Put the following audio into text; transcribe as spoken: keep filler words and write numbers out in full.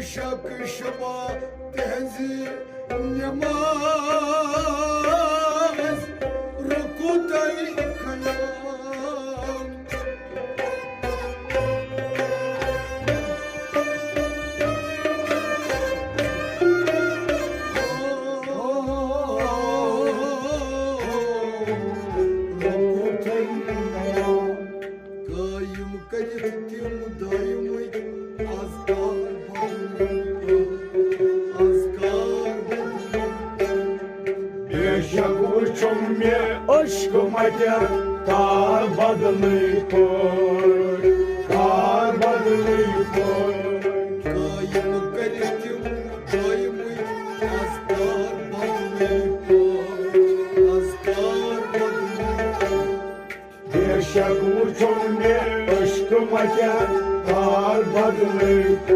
شک شبا تہنزِ نماز رکو تئی خیال۔ قٲیِم کٔرِتھ تِم دٲیمٕکۍ اذکار بدلٕے پٲٹھۍ، اذکار بدلٕے پٲٹھۍ۔ بے شک وُچھُم مےٚ عشق متہِ کار بدلٕے پٲٹھۍ، کار بدلٕے پٲٹھۍ۔ قٲیِم کٔرِتھ تِم دٲیمٕکۍ اذکار بدلٕے پٲٹھۍ، اذکار بدلٕے پٲٹھۍ۔ بے شک وُچھُم مےٚ عشق متہِ کار بدلٕے